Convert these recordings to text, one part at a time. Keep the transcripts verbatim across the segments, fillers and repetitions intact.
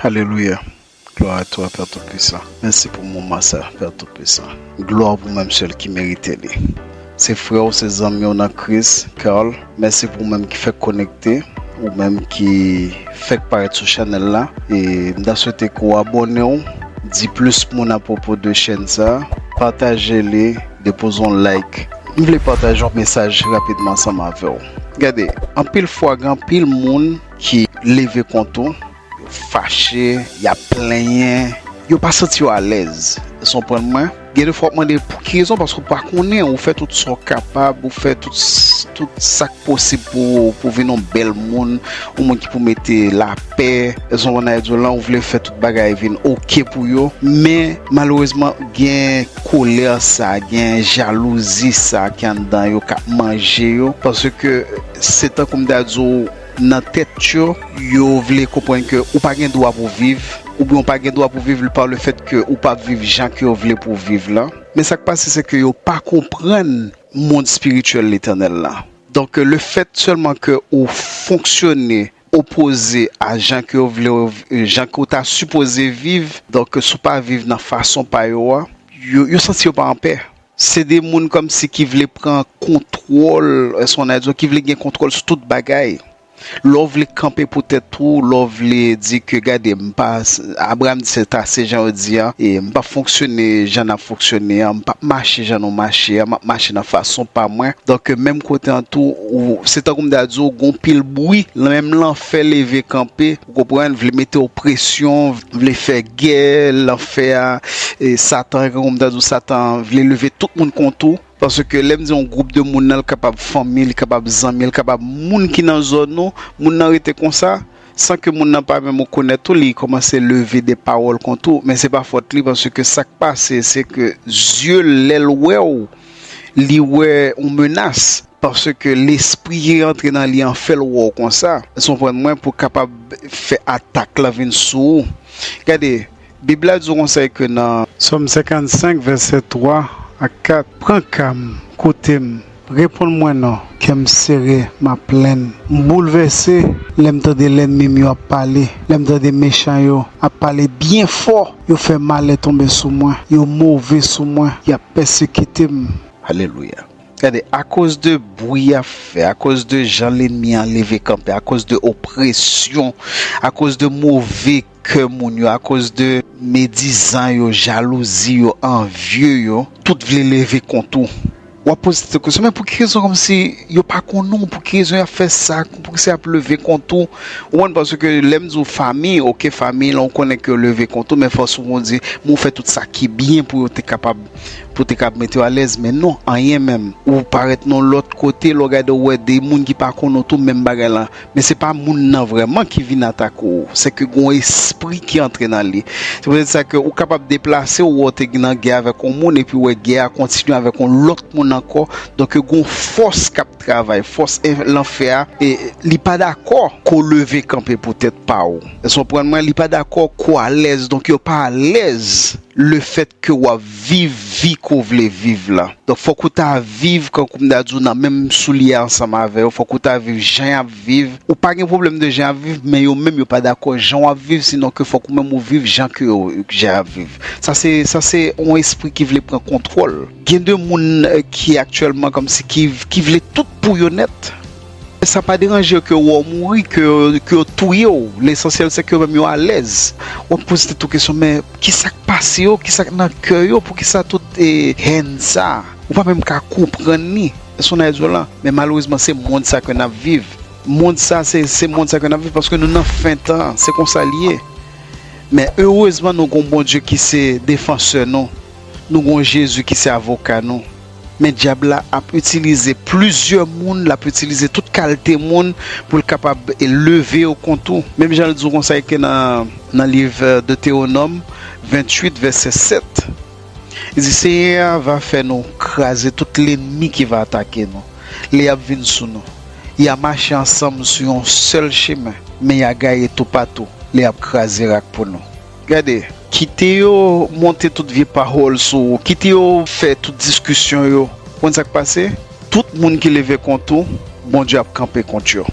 Alelouya. Glwa a twa, Pè Toupisan. Mèsi pou moman sa, Pè Toupisan. Glwa pou menm sèl ki merite li. Se frè w, se zanmi w nan Kris, Carl. Mèsi pou ou menm ki fèk konekte, ou menm ki fèk parèt sou chanèl la. E m ta swete ke w abòne w, di plis moun apwopo de chèn sa, pataje li, depoze yon like. M vle pataje yon mesaj rapidman ansanm avè w. Gade, anpil fwa, gen anpil moun ki leve kont ou, yo fache, y ap plenyen, yo pa santi yo alèz. Èske w konprann mwen? Gen de fwa w ap mande pou ki rezon, paske w pa konnen, ou fè tout sa w kapab, ou fè tout, tout sa k posib pou, pou vin yon bèl moun, yon moun ki pou mete lapè. Èske w konprann sa m vle di w la, ou vle fè tout bagay vin oke pou yo, men malerezman, gen kolè sa, gen jalouzi sa ki anndan yo, k ap manje yo, paske se tankou m ta di w, nan tèt yo, yo vle konprann ke ou pa gen dwa pou viv, oubyen ou pa gen dwa pou viv pa le fèt ke ou p ap viv jan ke yo vle pou w viv lan. Men sa k pase, se ke yo pa konprann mond espirityèl Letènèl la. Donk, le fèt sèlman ke ou fonksyone opoze a jan ke yo vle, jan ke w ta sipoze viv, donk, si w pa viv nan fason pa yo a, yo, yo santi yo pa anpè. Se de moun kòmsi ki vle pran kontwòl, èske w konprann, ki vle gen kontwòl sou tout bagay. Lè w vle kanpe pou tèt ou, lè w vle di ke, gade, m pa, Abraham di se ta, se jan yo di an, e m p ap fonksyone jan n ap fonksyone an, m p ap mache jan nou mache an, m ap mache nan fason pa mwen. Donk, menm kote an tou, ou, se tankou m ta di w, gon pil bri, menm lanfè leve kanpe, ou konprann, vle mete opresyon, vle fè gè, lanfè a, e Satan, tankou m ta di w, Satan vle leve tout moun kont ou. Paske lè m di yon gwoup de moun nan, l kapab fanmi, li kapab zanmi, li kapab moun ki nan zòn ou, moun nan rete konsa, san ke moun nan pa menm rekonèt ou, li kòmanse leve de pawòl kont ou, men se pa fòt li, paske sa k pase, se ke zye l, lè l wè w, li wè yon menas, paske lespri ki rantre nan li an fè l wè w konsa. Èske w konprann mwen? Pou kapab fè atak la vin sou ou. Gade, Bib la di w konsa ke nan Sòm senkannsenk, vèsè twa ak kat, pran ka m, koute m, reponn mwen non, kè m sere, m ap plenn. M boulvèse lè m tande lènmi m yo ap pale, lè m tande mechan yo ap pale byen fò, yo fè malè tonbe sou mwen, yo move sou mwen, y ap pèsekite m. Alelouya. Gade, akoz de bri y ap fè, akoz de jan lènmi an leve kanpe, akoz de opresyon, akoz de move kè moun yo, akoz de medizan yo, jalouzi yo, anvye yo, tout vle leve kont ou. W ap poze tèt ou kesyon, men pou ki rezon kòmsi yo pa konnen w, pou ki rezon y ap fè sa, pou ki sa y ap leve kont ou? Ou konprann, paske lè m di w fanmi, oke, fanmi, lè w konnen ke yo leve kont ou, men fòs ou Bondye, men w fè tout sa ki byen pou yo te kapab pou te kab mete w alèz, men non, anyen menm. Ou parèt nan lòt kote, lè w gade, w wè de moun ki pa konn ou tou, menm bagay la. Men se pa moun nan vrèman ki vin atake w, se ke gon espri ki antre nan li. Se poutèt sa ke ou kapab deplase, ou wè w te nan gè avèk yon moun, epi w wè gè a kontinye avèk yon lòt moun ankò. Donk, gon fòs k ap travay, fòs en-, lanfè a, e li pa dakò ke w leve kanpe pou tèt pa w. Èske w konprann mwen? Li pa dakò ke w alèz, donk yo pa alèz lefèt ke w ap viv vi ke w vle viv la. Donk, fòk ou ta viv, kankou m ta di w, nan menm soulye a ansanm avè yo. Fòk ou ta viv jan y ap viv. Ou pa gen pwoblèm de jan y ap viv, men yo menm yo pa dakò jan w ap viv, sinon ke fòk ou menm ou viv jan ke yo, jan y ap viv. Sa se, sa se yon espri ki vle pran kontwòl. Gen de moun, eh, ki aktyèlman kòmsi ki, ki vle tout pou yo nèt. Sa pa deranje yo ke w mouri, ke, ke yo touye w. Lesansyèl se ke yo menm yo alèz. W ap poze tèt ou kesyon, men kisa k pase yo, kisa k nan kè yo, poukisa tout, eh, hèn sa? Ou pa menm ka konprann li. Èske w nan di w la? Men malerezman, se mond sa ke n ap viv. Mond sa, se, se mond sa ke n ap viv paske nou nan fen tan an. Se konsa l ye. Men erezman, nou gon Bondye ki se defansè nou. Nou gon Jezi ki se avoka nou. Men dyab la ap itilize plizyè moun, l ap itilize tout kalite moun pou l kapab leve yo kont ou. Menm jan l di w konsa ke nan, nan liv, eh, Detewonòm venntuit, vèsè sèt. Li di, Senyè a va fè nou kraze tout lènmi ki va atake nou. Lè y ap vin sou nou, y a mache ansanm sou yon sèl chemen, men y a gaye toupatou. Lè y ap kraze rak pou nou. Gade, kite yo monte tout vye pawòl sou ou, kite yo fè tout diskisyon yo. Konn sa k pase? Tout moun ki leve kont ou, Bondye ap kanpe kont yo.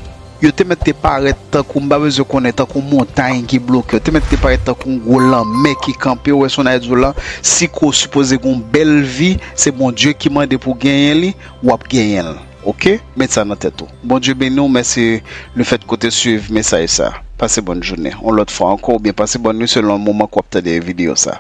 Yo te mèt te parèt tankou, m pa bezwen konnen, tankou montay ki bloke. Yo te mèt te parèt tankou yon gwo lanmè ki kanpe. Ou wè sa w di w la, si ke w sipoze gen yon bèl vi, se Bondye ki mande pou w genyen li, w ap genyen l. Oke? Met sa nan tèt ou. Bondye beni w, mèsi lefètke w te swiv mesaj sa. Pase bòn jounen. Yon lòt fwa ankò, oubyen pase bòn nuit selon moman ke w ap tande videyo sa.